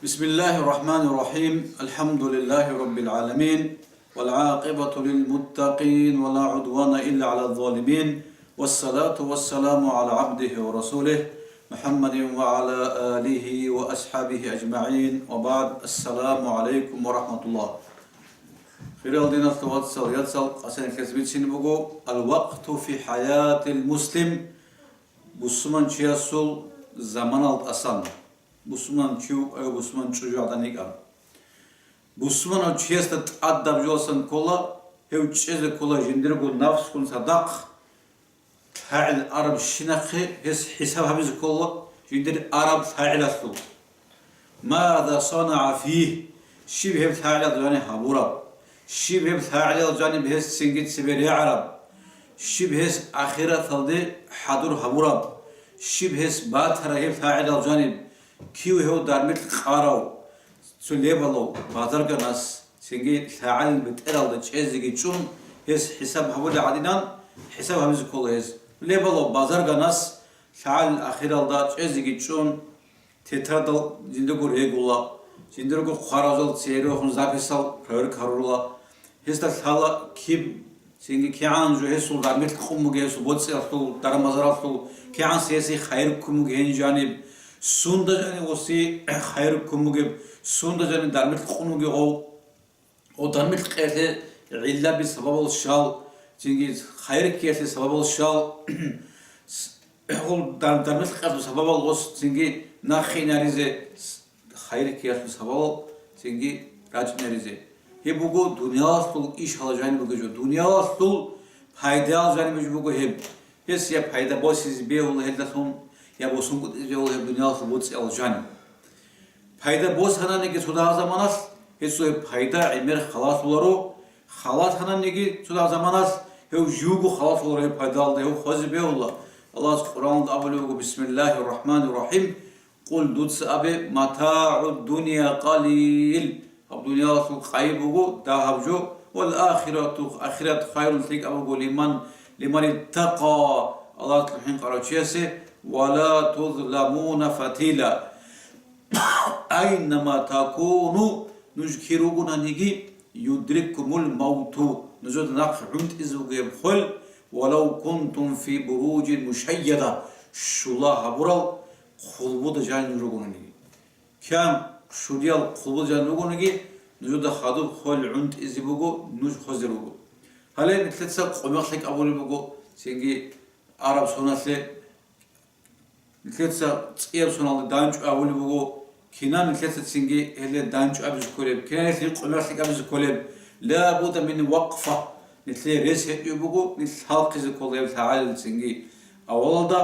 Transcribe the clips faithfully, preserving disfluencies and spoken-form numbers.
بسم الله الرحمن الرحيم. الحمد لله رب العالمين. والعاقبة للمتقين ولا عدوان إلا على الظالمين. والصلاة والسلام على عبده ورسوله محمد وعلى آله وأصحابه أجمعين. وبعد. السلام عليكم ورحمة الله. Хирал диналъул вацал, яцал, къасен хезбицин буго: الوقت في حياة المسلم, бусурманчиясул заманал тӀасан. Бусурманчи вукӀа, бусурман чӀужугӀадан йикӀа. Бусурманав чиясда тӀадаб жоласан ккола, гьев чӀезе ккола жиндирго нафсгун цадахъ, лъагӀел араб щинахъе гьес хӀисаб гьабизе ккола жиндир араб лъагӀелалъул. ماذا صنع فيه, щиб гьеб лъагӀелал жаниб гьабураб, щиб гьеб лъагӀелал жаниб гьес цинги цебе регӀараб, щиб гьес ахираталде хӀадур гьабураб, щиб гьес батараб гьеб лъагӀелал жаниб, кив гьев дармилъ къарав, цо лебалав базарганас, цинги лъагӀалил бетӀералда чӀезеги чӀун, гьес хӀисаб гьабулеб гӀадинан, хӀисаб гьабизе ккола гьес. Лебалав базарганас лъагӀалил ахиралда чӀезеги чӀун, тетрадал жиндирго регула, жиндирго хъваразул церехун записал проверка гьарула. Гьесда лъала киб, цинги кигӀан жо гьесул дармилъ къун бугеб, гьесул боцӀиялъул, дармазаралъул, кигӀан гьесие хайир ккун бугеб гьениб жаниб, сунда жаниб гьесие хайир ккун бугеб, сунда жаниб дармилъ къун бугеб гъов. О, дармилъ къиялъе гӀиллаби сабабал щал, цинги хайир ккиялъе сабабал щал, гьел дар-, дармилъ къиялъул сабабал гъос цинги нахъинаризе, хайир ккиялъул сабабал цинги рачӀинаризе. Гьеб буго дуниялалъул иш гьалал жаниб бугеб жо, дуниялалъул пайдаял жаниб жо буго гьеб. Гьес я пайда босизе бегьула гьелдалъун, я босун кӀутӀизе бегьула гьеб дуниялалъул боцӀиялъул жаниб. Пайда босананиги цо дагьаб заманалъ, гьесул гьеб пайда гӀемер халалъуларо, халалъананиги цо дагьаб заманалъ, гьев живго халалъуларо гьеб пайдалда, гьев хвезе бегьула. Аллагьас Къуръаналда абулеб буго: بسم الله الرحمن الرحيم. Къул, дуца абе: متاع الدنيا قليل, гьаб дуниялалъул къайи буго дагьаб жо, والآخرة, ахират, خير, лъикӀаб буго, لمن, لمن اتقى, Аллагьасул хӀинкъарав чиясе, ولا تظلمون فتيلا. أينما تكونوا, нуж кир ругонаниги, يدرككم الموت, нужеда нахъ гӀунтӀизе буго гьеб хвел, ولو كنتم في بروج مشيدة, щула гьабурал хъулбуда жанив ругонаниги. КигӀан щудиял хъулбуда жанив ругониги, нужеда хадуб хвел гӀунтӀизе буго, нуж хвезе руго. Гьале нилъеца къумехлъи кӀабулеб буго, цинги араб соналъе нилъеца цӀияб соналда данчӀо абулеб буго, кина нилъеца цинги гьеле данчӀо абизе кколеб, кина гьелъие къумехлъи кӀабизе кколеб, ла будда мин вакъфа, нилъее рес гьечӀеб буго, нилъ хӀалхъизе ккола гьеб лъагӀалил цинги. Авалалда,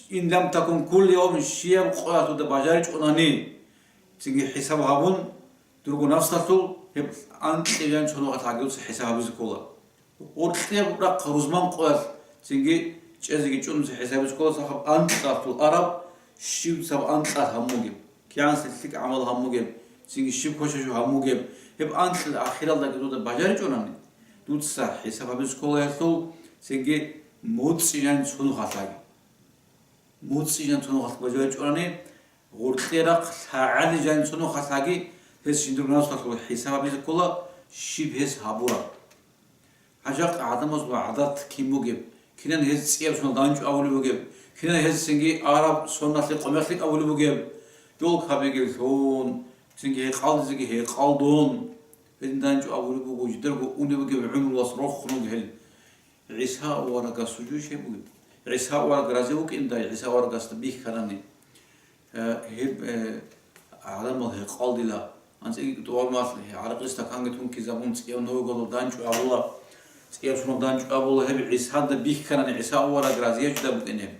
ин лам такун кулла явмин, щияб къоялъ дуда бажаричӀонани, цинги хӀисаб гьабун, дурго нафсалъул гьеб анкьилан цо нухалъ гьагивца хӀисаб гьабизе ккола. Гъоркье рахъ рузман къоялъ цинги чӀезеги чӀунзе хӀисабизе ккола, сахаб анкьалъул араб, щиб саб анкьалъ гьаб бугеб, кигӀан лъикӀ гӀамал гьаб бугеб, цинги щиб квешаб жо гьаб бугеб, гьеб анкьил ахиралдаги дуда бажаричӀонани, дуца хӀисаб гьабизе ккола гьелъул, цинги муцӀи жан цо нухалъ гьаги. МуцӀи жан цо нухалъ бажаричӀонани, гъоркье рахъ лъагӀали жан цо нухалъ гьаги, гьес жиндир мунагьалъул хӀисаб гьабизе ккола, щиб гьес гьабураб. Гьанже гӀадамазул гӀадат кин бугеб, кинан гьез цӀияб сонал данчӀо абулеб бугеб, кинан гьез цинги араб соналъе къумехлъи кӀабулеб бугеб, долкабиги лъун, цинги гьекъалдизеги гьекъалдун, гьедин данчӀо абулеб буго, жидерго унеб бугеб гӀумрулас рохун вуго гьел. ГӀиса аварагасул жо щиб бугеб? ГӀиса авараг рази вукӀиндай, ГӀиса аварагасда бихьанани? Э, гьеб, э, гӀадамал гьекъалдила. АнцӀила тӀувал малъ гӀаракъи стаканги тункизабун, цӀияб новый годал данчӀо абула, цӀияб сонал данчӀо абула, гьеб ГӀисада бихьанани, ГӀиса авараг разияб жида букӀин гьеб.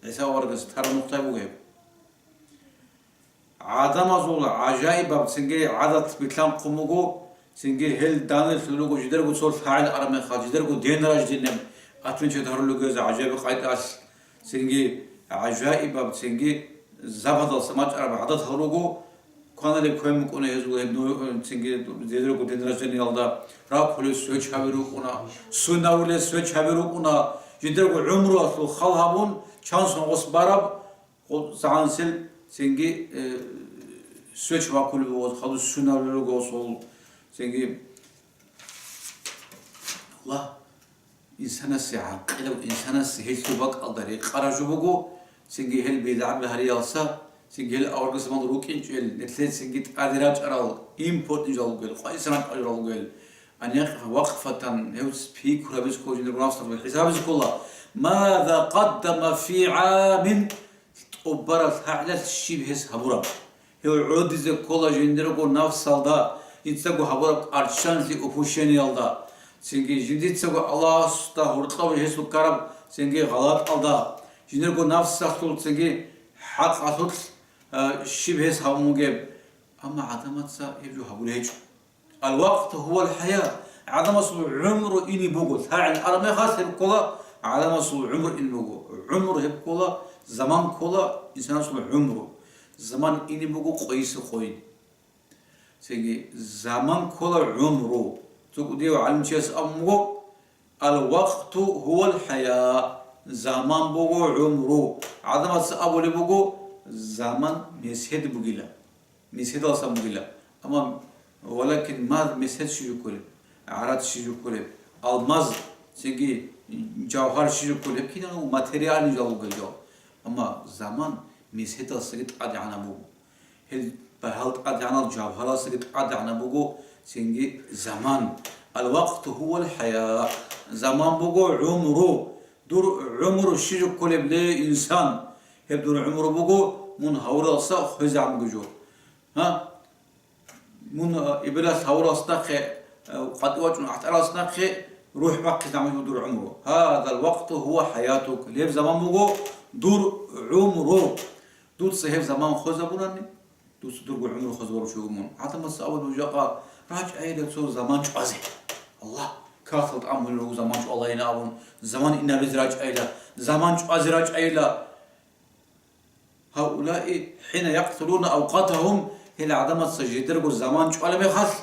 ГӀиса аварагас тараб нухдай буго гьеб. ГӀадамазул гӀажаибаб цинги гӀадат билълъанхъун буго, цинги гьел данделъун руго жидерго цо лъагӀел араб мехалъ, жидерго день рождения отмечать гьарулел ругез гӀажаиб къайдалъ, цинги гӀажаибаб, цинги западалъ самачӀараб гӀадатал руго, кваналеб квен букӀуна гьезул гьеб ну-, цинги жидерго день рождениялда, ракулес свечаби рукӀуна, сунавулес свечаби рукӀуна, жидерго гӀумруялъул хал гьабун, чан сон гъос бараб, Гъо-, загӀансел цинги, э, свеч вакулеб буго, хадус сунарулел руго сол, цинги Аллагь инсанасе гӀакъилав, инсанасе гьелъул бакӀалда рекъараб жо буго, цинги гьел бидгӀаби гьариялса, цинги гьел аварагасда рукӀинчӀел, нилъер цинги тӀаде рачӀарал импортный жал ругел, къвайсан рачӀарал ругел, ан якъифа вакъфатан, гьев пикру гьабизе ккола, жиндир гунагьалда хӀисаб гьабизе ккола, маза къаддама фи гӀамин, тӀубараб лъагӀлалъ щиб гьес гьабураб. Гьев гӀодизе ккола жиндирго нафсалда, жинцаго гьабураб къарччанлъи упущениялда, цинги жиндицаго Аллагьасда гьоркьоб гьесул ккараб цинги гъалатӀалда, жиндирго нафсалъул цинги хӀакъалъулъ, а, щиб гьес гьабун бугеб. Амма гӀадамаца гьеб жо гьабулеб гьечӀо. Ал-вакъту гьувал хӀаят. ГӀадамасул гӀумру ине буго. ЛъагӀел араб мехалъ гьеб ккола, гӀадамасул гӀумру ине буго. ГӀумру гьеб ккола, заман ккола, инсанасул гӀумру. Заман ине буго къойиса къойин. Цинги заман ккола гӀумру. Цо кӀудияв гӀалимчияс абун буго, ал-вакъту гьувал хӀаят. Заман буго гӀумру. ГӀадамаца абулеб буго, заман месед бугила. Меседалсан бугила. Амма, валакин маз месед щиб кколеб, гӀарац щиб кколеб, алмаз, цинги жавгьар щиб кколеб, кинабго материальный жал бугел жал. Амма заман меседалсаги тӀадегӀанаб буго. Гьел багьал тӀадегӀанал жавгьаралсаги тӀадегӀанаб буго, цинги заман. Ал-вакъту гьувал хӀаят. Заман буго гӀумру. Дур гӀумру щиб кколеб, ле инсан? Гьеб дур гӀумру буго, мун гьавуралса хвезегӀан буго жо. Гьа? Мун, а, эбелалъ гьавуралъ нахъе, а, къватӀив вачӀун ахтаралъ нахъе рухӀ бахъизе гӀамру дур гӀумру. Гьадал вакъту гьува хӀаятук. Гьеб заман буго дур гӀумру. Дуца гьеб заман хвезабунани, дуца дурго гӀумру хвезабурав чи вуго мун. ГӀадамаца абулеб жакъа рачӀайила цо заман чӀвазе. Аллагь, картал тӀамулел руго заман чӀвалайилан абун, заман инабизе рачӀайила, заман чӀвазе рачӀайила. Гьаулаи хӀина якътулуна авкъатагьум, гьел гӀадамаца жидерго заман чӀвалеб мехалъ,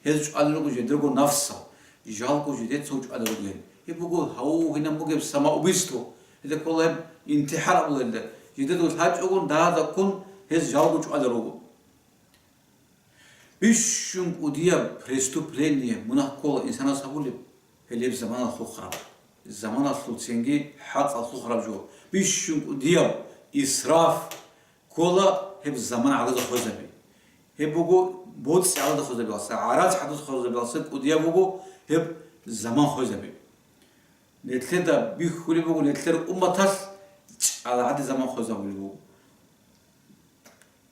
гьез чӀвалел руго жидерго нафсал, жалго жидецаго чӀвалел руго гьел. Гьеб буго гьаву гьинаб бугеб самоубийство, гьелда ккола гьеб интихӀар абула гьелда. Жидеда лъачӀогун, дагьадаккун гьез жалго чӀвалел руго. Бищун кӀудияб преступление, мунагь ккола инсанас гьабулеб, гьелеб заманалъул хъараб. Заманалъул цинги хӀакъалъул хъараб жо. Бищун кӀудияб исраф ккола гьеб заман гӀадада хвезаби. Гьеб буго боцӀи гӀадада хвезабиялса, гӀарац гӀадада хвезабиялса кӀудияб буго гьеб заман хвезаби. Нилъеда бихьулеб буго, нилъер умматалъ чӀалгӀаде заман хвезабулеб буго.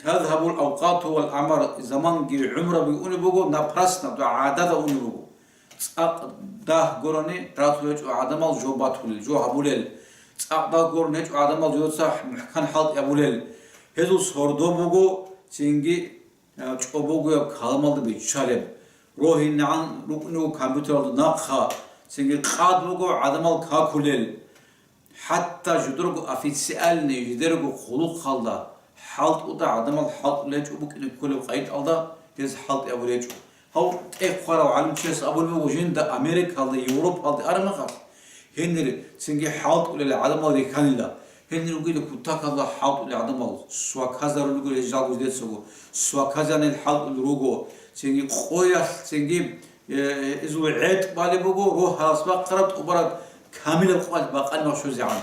Тазгьабул авкъату вал аъмар, заманги гӀумруги унеб буго, напрасно, дугӀадада унеб буго. ЦӀакъ дагь гурони ратулел гьечӀо гӀадамал жо батулел, жо гьабулел. ЦӀакъ дагь гурони гьечӀо гӀадамал жоца мухӀкан хӀалтӀи гьабулел. Гьезул сордо буго цинги, а, чӀобогояб каламалда биччалеб. РогьинегӀан рукӀунев компьютералда нахъа, цинги къад буго гӀадамал какулел. ХӀатта жидерго официальный, жидерго хъулухъалда хӀалтӀуда гӀадамал хӀалтӀулел гьечӀо букӀине кколеб къагӀидаялда гьез хӀалтӀи абулел гьечӀо. Гьав тӀехъварав гӀалимчияс абулеб буго жинда Америкалда, Европалда араб мехалъ, гьенир цинги хӀалтӀулел гӀадамал рихьанила. Гьенир ругила кутакалда хӀалтӀулел гӀадамал, сваказарулел руго гьез жалго жидецаго, сваказанил хӀалтӀулел руго, цинги къоялъ, цинги, э, изул гӀетӀ балеб буго, рогьалас бахъараб тӀубараб камилаб къоялъ бакъани махщозегӀан.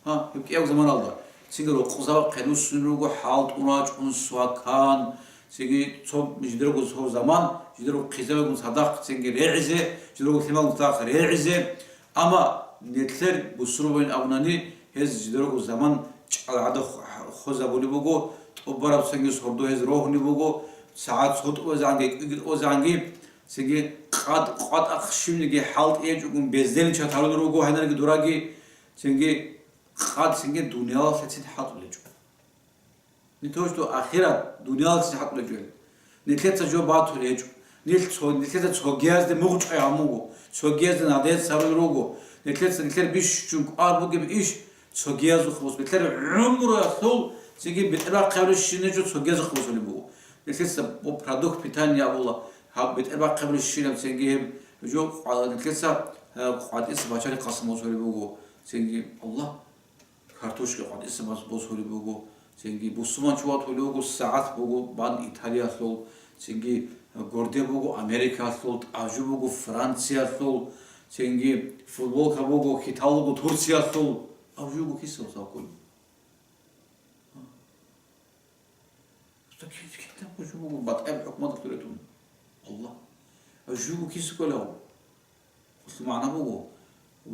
Гьа, гьеб кӀияб заманалда. Цинги рокъзабахъе руссунел руго, хӀалтӀун рачӀун, свакан, цинги цо жидерго цо заман, жидерго хъизавегун цадахъ цинги регӀизе, жидерго лъималгун цадахъ регӀизе. Амма нилъер бусурбабин абунани, гьез жидерго заман чӀалгӀада ху-, хвезабулеб буго, тӀубараб цинги сордо гьез рогьунеб буго, сагӀат цо тӀубазегӀанги, кӀиги тӀубазегӀанги, цинги къад-, къватӀахъ щибниги хӀалтӀи гьечӀогун бездельничать гьарулел руго гьаниги дураги, цинги къад цинги дуниялалъецин хӀалтӀулел гьечӀо. Не то что ахират, дуниялалъецин хӀалтӀулел гьечӀо. Нилъеца жо батулел гьечӀо. Нилъ цо-, нилъеца цогиязде мугъчӀвай гьабун буго, цогиязде надеяц гьарулел руго. Нилъеца нилъер бищун кӀвар бугеб иш цогиязухъ босун. Нилъер гӀумруялъул цинги бетӀербахъи гьабулебщинаб жо цогиязухъ босулеб буго. Нилъеца бо-, продукт питания абула, гьаб бетӀербахъи гьабулебщинаб цинги гьеб жо къва-, нилъеца, э, къватӀиса бачарихъалъ босулеб буго. Цинги Аллагь. Картошка къватӀиса бос-, босулеб буго, Цинги бусурманчи ватулев вуго, сагӀат буго бан Италиялъул, цинги гурде буго Америкалъул, тӀажу буго Франциялъул, цинги футболка буго, хитал буго Турциялъул. Аб жуго кисав савкул. Кинаб жо буго батӀаяб хӀукуматалъул ретун? Аллагь. Жуго киса кколев? Гъуслъ магӀна буго,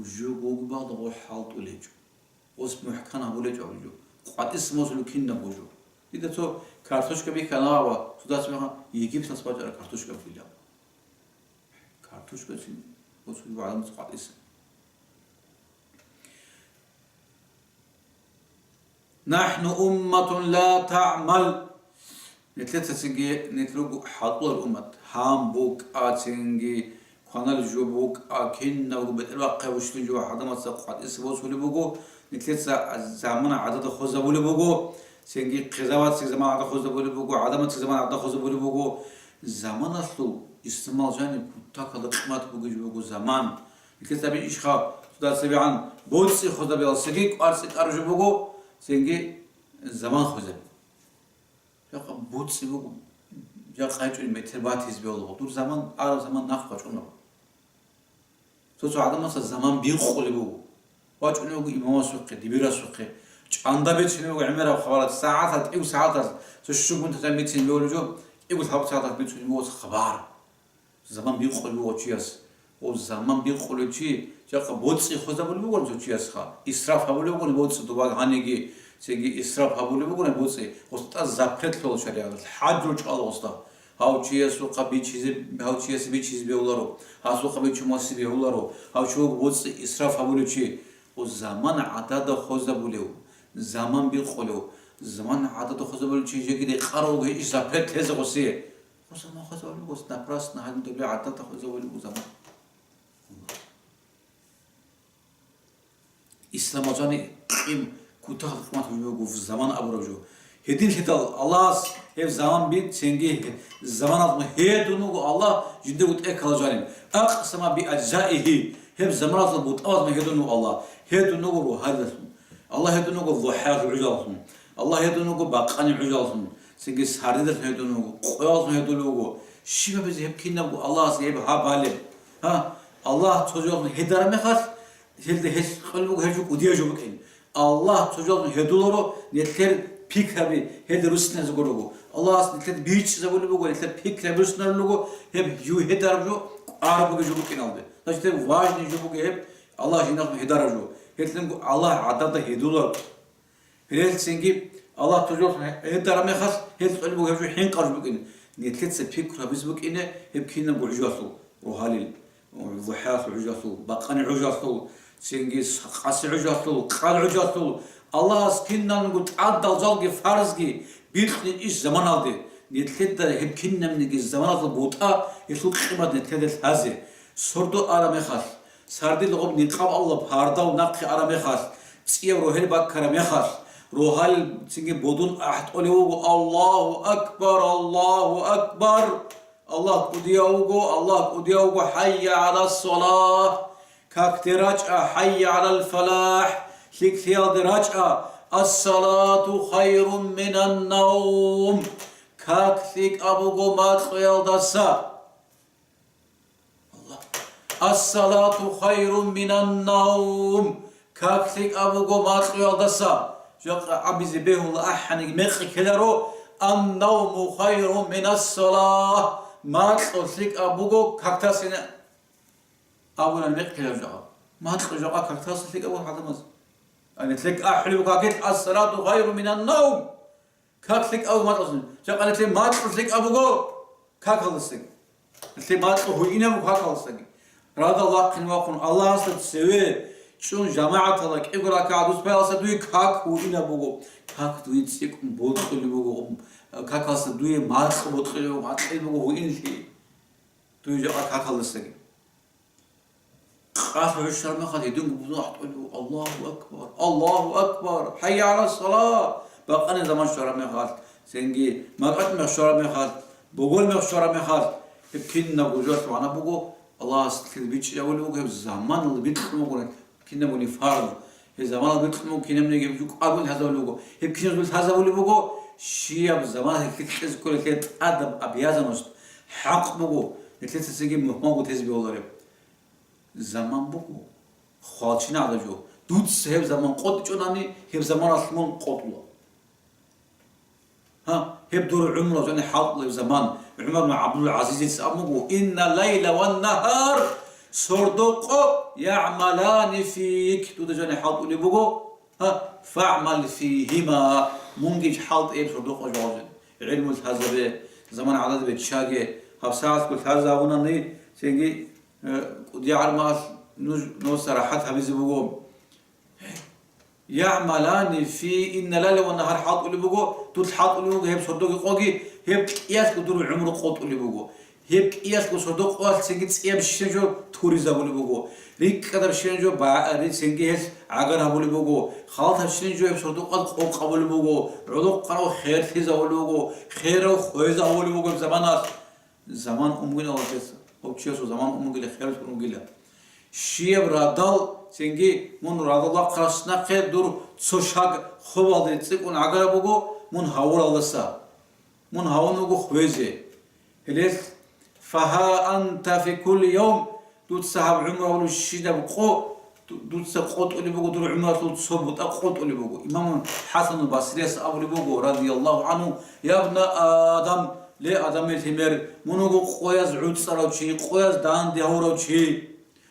жуго багъда гъо хӀалтӀулечӀо. Гъос мухӀкан гьабулечӀо жо. КъватӀис мосулев кинабго жо. Дида цо картошка бихьана ва цо дас механ Египеталъ бачӀараб картошка бихьила. Картошка цин мосулев гӀадамаз къватӀиса. НахӀну умматун ла таъмал. Нилъеца цинги нилъ руго хӀалтӀулар уммат. Гьан букӀа цинги, кванал жо букӀа, кинабго бетӀербахъе вушлин жо гӀадамаца къватӀиса босулеб буго. Нилъеца замана гӀадада хозабулеб буго, цинги къизавацги замана гӀадада хозабулеб буго, гӀадамацги замана гӀадада хозабулеб буго. Заманалъул, исламал жаниб, кутакалда къимат бугеб жо буго заман. Нилъеца абе ишха, цо дацабигӀан боцӀи хозабиялсаги кӀварцӀи тӀар жо буго, цинги заман хозаб. Жакъа боцӀи буго, жакъа гьечӀони метер батизе бегьула. Дур заман, араб заман нахъ бачӀунаб. Цо-цо гӀадамаца заман бикъулеб буго. ВачӀунеб буго имамасухъе, дибирасухъе. ЧӀанда бицунеб буго гӀемераб хабарат, сагӀаталъ, кӀиго сагӀаталъ, цо щугун тӀасан бицин бегьулеб жо, кӀиго лъабго сагӀаталъ бицунеб буго хабар. Заман бикъулеб буго чияс. О, заман бикъулев чи, жакъа боцӀи хозабулеб бугони цо чиясха, исраф гьабулеб бугони боцӀи, дубаг гьаниги, цинги исраф гьабулеб бугони боцӀи, гъосда запрет лъола шаригӀаталъ, хӀаджул чӀвала гъосда. Гьав чиясухъа бичизе, гьав чиясе бичизе бегьуларо, гьасухъа бичун васе бегьуларо, гьав чи вуго боцӀи исраф гьабулев чи. О, заман гӀадада хозабулев, заман бикъулев, заман гӀадада хозабулев чи жеги рекъарав вуго гьеб иш запрет лъезе гъосе. Гъоса махазавали гъос напрасно гьаниб доби гӀадада хвезавали гъузабан. Исламалъани къим кутахъ къимат буго заман абураб жо. Гьединлъидал Аллагьас гьеб заман бицинги заманалъ гьедун вуго Аллагь жиндирго тӀехьалда жаниб. Акъсама би аджзаихи, гьеб заманалъ бутӀалазма гьедун вуго Аллагь. Гьедун вуго рогьалилъун. Аллагь гьедун вуго лохӀалъул гӀужалъун. Аллагь гьедун вуго бакъани гӀужалъун. Цинги сардидалъун гьедун вуго, къоялъун гьедулев вуго. Щибабизе гьеб кинабго Аллагьас гьеб гьаб балеб? Гьа? Аллагь цо жоялъун гьедараб мехалъ, гьелда гьелъ кьолеб буго гьеб жо кӀудияб жо букӀин. Аллагь цо жоялъун гьедуларо, нилъер пикраби гьелда руссиназе гурого. Аллагьас нилъеда бичӀчӀизабулеб буго, нилъер пикраби руссинарулего, гьеб жо гьедараб жо кӀвар бугеб жо букӀиналде. Значит, гьеб важный жо буго гьеб, Аллагь жинахъ гьедараб жо. Гьелъинго Аллагь гӀадада гьедуларо. Гьелцинги Аллагь тужалъ гьедараб мехалъ, гьел цӀолеб буго гьеб жо хӀинкъараб букӀин. Нилъеца пикру гьабиз букӀине гьеб кинабго гӀужалъул, рогьалил, вухӀалъул гӀужалъул, бакъани гӀужалъул, цинги къаси гӀужалъул, къал гӀужалъул, Аллагьас кинабго тӀадал жалги фарзги бикьни иш заманалде, нилъеда гьеб кинабниги заманалъул бутӀа, гьелъул къимат нилъеда лъазе. Сордо араб мехалъ, сардил гъоб никъаб авла пардав нахъе араб мехалъ, цӀияб рогьел баккараб мехалъ, рогьалил цинги бодун ахӀтӀолев вуго: «Аллагьу акбар, Аллагьу акбар! Аллагь кӀудияв вуго, Аллагь кӀудияв вуго! ХӀайя гӀалас салагь! Какде рачӀа, хӀайя гӀалал фалахӀ! ЛъикӀлъиялде рачӀа! Ас-салату хайрун минан навм! Как лъикӀаб буго макьуялдаса!» Аллагь. Ас-салату хайрун минан навм. Как лъикӀаб буго макьуялдаса. Жакъа абизе бегьула ахӀаниги мекъи ккеларо: «Ан-навму хайрун минас-салах». Макьу лъикӀаб буго какдасина абунани мекъи ккеларо жакъа. Макьу жакъа какдаса лъикӀаб буго гӀадамаз. Ани лъикӀ ахӀулеб буго какил: «Ас-салату хайрун минан навм». Как лъикӀаб макьалдасан. Жакъа нилъее макьу лъикӀаб буго какалдасаги. Нилъее макьу гьуинаб буго какалдасаги. Радал вахъин вахъун Аллагьасда цеве чӀун жамагӀаталда кӀиго ракагӀат дуц паялдаса дуе как гьуинаб буго. Как дуе цӀикӀкӀун бокьулеб буго. Какалдаса дуе макьу бокьулеб буго, макьилеб буго гьуинлъи. Дуе жакъа какалдасаги. Къалъ гӀур щвараб мехалъ, гьединго бузун ахӀтӀолев: «Аллагьу акбар! Аллагьу акбар! ХӀайя гӀалас салат!» Бакъани заман щвараб мехалъ, цинги макьатӀ мех щвараб мехалъ, богол мех щвараб мехалъ, гьеб кинабго жоялъ магӀна буго, Аллагьас нилъеда бичӀчӀизабулеб буго, гьеб заманалда бикьун буго, кинабгони фарз. Гьеб заманалъ бикьун буго кинабниги гьеб жо кӀалбун лъазабулеб буго. Гьеб кинаб жо лъазабулеб буго? Щибаб замана гьелъие кьезе кколелъе тӀадаб обязанность, хӀакъ буго, нилъецаги мухь-, мухьмалгун тезе бегьулареб. Заман буго. Хвалчина гӀадаб жо. Дуца гьеб заман къотӀичӀонани, гьеб заманалъ мун къотӀула. Гьа, гьеб дур гӀумру жаниб хӀалтӀулеб заман. ГӀумар ибн ГӀабдул-ГӀазизица абун буго: «Инна лайла ва нагьар, сордо-къо, ягӀмалани фик», дуда жаниб хӀалтӀулеб буго. Гьа, «фагӀмал фигьима», мунги хӀалтӀе гьеб сордо-къо жаваб. ГӀилму лъазабе, заман гӀадаб биччаге, гьабсагӀатго лъазабунани, цинги, э, кӀудияб гӀармалъ нуж-, нужеца рахӀат гьабизе буго. «ЯгӀмалани фи инна лайла ва нагьар», хӀалтӀулеб буго, дур хӀалтӀулеб буго гьеб сордоги къоги, гьеб кӀиялъго дур гӀумру къотӀулеб буго. Гьеб кӀиялъго сордо-къоялъ цинги цӀияб щибаб жо туризабулеб буго. РикӀкӀадаб щибаб жо ба-, ри-, цинги гьелъ гӀагар гьабулеб буго. Халатаб щибаб жо гьеб сордо-къоялъ къокъ гьабулеб буго. ГӀолохъанав херлъизабулеб буго. Херав хвезабулеб буго гьеб заманалъ. Заман унгила ватеца, гьав чиясул заман унгила, хералъун унгила. Щибаб радал, цинги мун радал вахъарас нахъе дур цо шаг хобалде цӀикӀкӀун гӀагараб буго мун гьавуралдаса. Мун гьавун вуго хвезе. Гьелъ, «Фагьа анта фи кулли явм», дуца гьаб гӀумру гьабулеб щибаб къо, ду-, дуца къотӀулеб буго, дур гӀумруялъул цо бутӀа къотӀулеб буго. Имамул ХӀасанул Басрияс абулеб буго, радияллагьу гӀангьу: «Ябна Адам, ле Адамил лъимер, мун вуго къояз гӀуцӀарав чи, къояз данде гьавурав чи.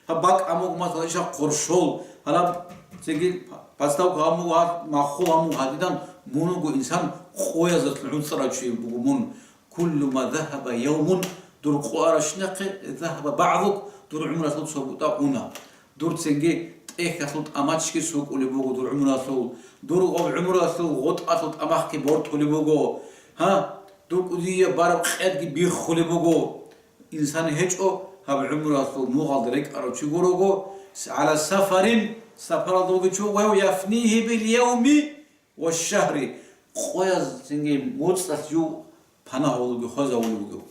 Гьаб бакӀ гьаб буго, масала, иша хъоршол, гьалаб цинги подставка гьаб буго, гьаб маххул гьаб буго, гьадинан мун вуго инсан къоязулъ гӀуцӀарав чи буго мун». «Куллума загьаба явмун», дур къо аращинахъе, «загьаба багӀдук», дур гӀумруялъул цо бутӀа уна. Дур цинги тӀехьалъул тӀамачги сукӀулеб буго дур гӀумруялъул, дур гъоб гӀумруялъул гъотӀалъул тӀамахги бортулеб буго. Гьа, дур кӀудияб бараб къедги биххулеб буго. Инсан гьечӀо гьаб гӀумруялъул мугъалда рекӀарав чи гурого, гӀала сафарин, сапаралда вугев чи вуго, яфнигьи бил явми ва шагьри, къояз цинги моцӀалъ жив панагь гьавулев, хвезавулев вугев.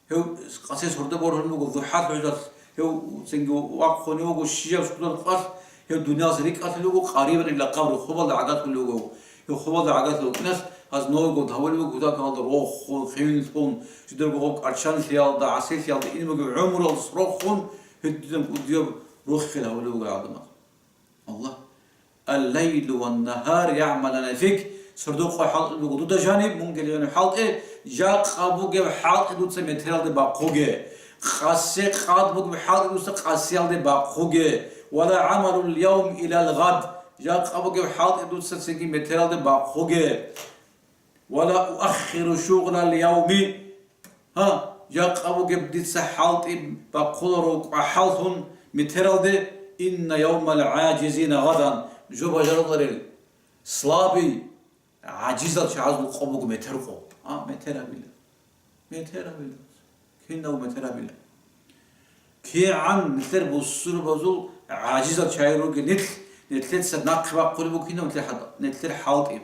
Гьев къасе сордо борхун буго, зухӀалъ гӀужалъ, гьев цинги вахъун вуго, щибаб сордо къоялъ, гьев дуниялалъ рикӀкӀалъулев вуго, къарибан ила къабру, хобалда гӀагарлъулев вуго. Гьев хобалда гӀагарлъулев вукӀиналъ, гьаз Новый год гьавулев вуго, кутакалда рохун, хивинлъун, жидерго гъоб кӀарчанлъиялда, гӀасилъиялда ин бугеб гӀумруялда рохун, гьединаб кӀудияб рохел гьавулев вуго гӀадамал. Аллагь. «Ал-лайлу ван-нагьар ягӀмалани фик», сордо-къо хӀалтӀулеб буго дуда жаниб, мунги жаниб хӀалтӀе, жакъа бугеб хӀалтӀи дуца метералде бахъуге. Къасе къад бугеб хӀалтӀи дуца къасиялде бахъуге. «Ва ла гӀамалул явм илал гъад», жакъа бугеб хӀалтӀи дуца цинги метералде бахъуге. «Ва ла уаххиру шугълал явми». Гьа, жакъа бугеб дица хӀалтӀи бахъуларо кӀвахӀаллъун метералде, «инна явмал гӀажизина гъадан», жо бажаруларел, слабый, гӀажизал чагӀазул къо буго метер къо. А, метер абила. Метер абила. Кинав метер абила. КигӀан нилъер бусурбабазул гӀажизал чагӀи ругел нилъ, нилъеца нахъе бахъулеб буго кинаб нилъер хӀад-, нилъер хӀалтӀи.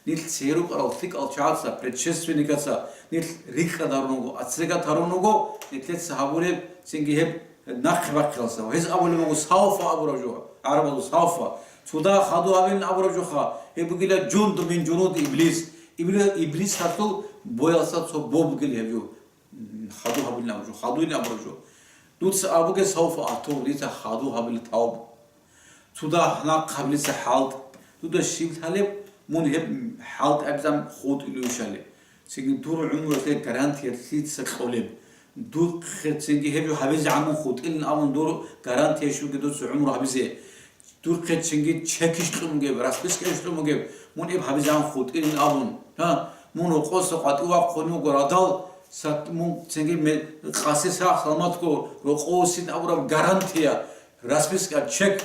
Нилъ цере рукӀарал лъикӀал чагӀаца, предшественникаца, нилъ рикӀкӀад гьарун руго, отсрекать гьарун руго, нилъеца гьабулеб, цинги гьеб нахъе бахъиялдаса. Гьез абулеб буго савфа абураб жо, гӀарабазул савфа. Цо дагь хадур гьабилин абураб жоха, гьеб бугила жунду мин жунуди иблис. Ибли-, иблисалъул боялдаса цо бо бугила гьеб жо. Хадур гьабилин абураб жо, хадуйилин абураб жо. Дуца абуге, савфа атуб, дица хадур гьабила тавбу. Цо дагь нахъ гьабилица хӀалтӀ. Дуда щиб лъалеб, мун гьеб хӀалтӀи абизан хутӀулевищали? Цинги дур гӀумруялъе гарантия лъица кьолеб? Духъе цинги гьеб жо гьабизегӀан мун хутӀилин абун дур гарантия щуги дуца гӀумру гьабизе. Духъе цинги чекищ кьун бугеб, распискаищ кьун бугеб, мун гьеб гьабизегӀан хутӀилин абун. Гьа, мун рокъоса къватӀив вахъун вуго радал, сат-, мун цинги ме-, къаси сагъ-саламатго рокъове вуссин абураб гарантия, расписка, чек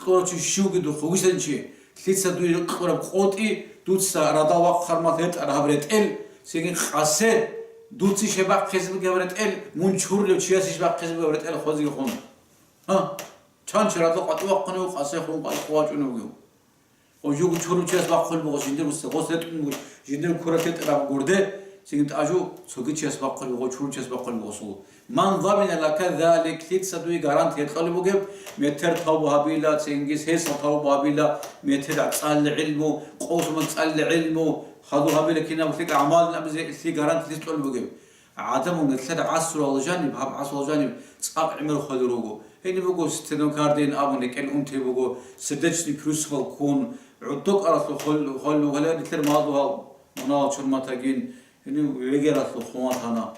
кьурав чи щивги духъ вугищан чи, лъица дуе кьураб къотӀи, дуца радал вахъармал гьетӀар гьаб ретӀел, цинги къасе, дуци щиб бахъизе бугеб гьаб ретӀел, мун чурулев чиясе щиб бахъизе бугеб гьаб ретӀел хозеги хун. Гьа? Чан чи радал къватӀив вахъунев, къасе хун къватӀив вачӀунев вугев? Гъо жугу чуручияс бахъулеб буго жиндир гъос, гъос ретӀун буго жиндир кура тетӀараб гурде, Цинги тӀажу цоги чияс бахъулеб буго, чуру чияс бахъулеб буго гъусул. Ман замина лака залик, лъица дуе гарантия кьолеб бугеб, метер тавба гьабила, цинги гьесал тавба гьабила, метер цӀалли гӀилму, къосуман цӀалли гӀилму, хадур гьабила кинаб лъикӀ гӀамал абизе, лъи гарантия лъица кьолеб бугеб. ГӀадамал нилъер гӀасруялда жаниб, гьаб гӀасруялда жаниб цӀакъ гӀемер хвалел руго. Гьениб буго стенокардин абуни кӀел унти буго, сердечный приступал ккун, гӀодокӀаралъур хвел-, хвалел вугила нилъер мадугьал, мунагьал чурматагин, гьенив вегералъур хъуматана.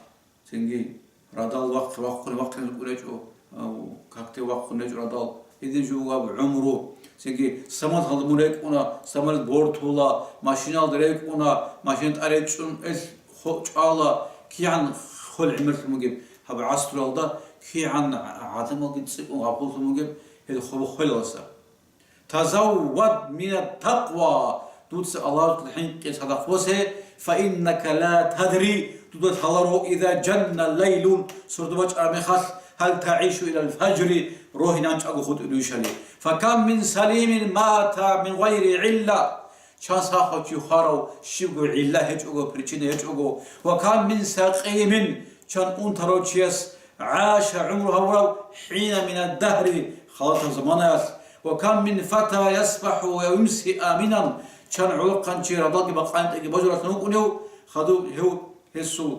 Цинги радал вахъ-, вахъун, вахъун рукӀун речӀо, а, какде вахъун речӀо радал. Гьедин жо буго гьаб гӀумру. Цинги самолет гьалда мун рекӀуна, самолет бортула, машиналда рекӀуна, машина тӀа речӀчӀун эл хо-, чӀвала, кигӀан хвел гӀемерлъун бугеб гьаб гӀасруялда, кигӀан гӀадамалги цӀикӀкӀун гъабуллъун бугеб гьел хоб-, хвелалдаса. Тазаввад минат такъва, дуца Аллагьасукьа хӀинкъи цадахъ босе, фа иннака ла тадри, дуда лъаларо, иза жанна лайлун, сордо бачӀараб мехалъ, гьал тагӀишу илал фажри, рогьинанчӀого хутӀулевищали. Факам мин салимин мата мин гъайри гӀилла, чан сахав чи хварав щибго гӀилла гьечӀого, причина гьечӀого, ва кам мин сакъимин, чан унтарав чияс гӀаша гӀумру гьавурав хӀина минад дагьри, халатаб заманаялъ, ва кам мин фата ясбахӀу ва юмси аминан, чан гӀолохъанчи радалги бакъанитӀаги бажаралъун вукӀунев, хадуб гьев гьесул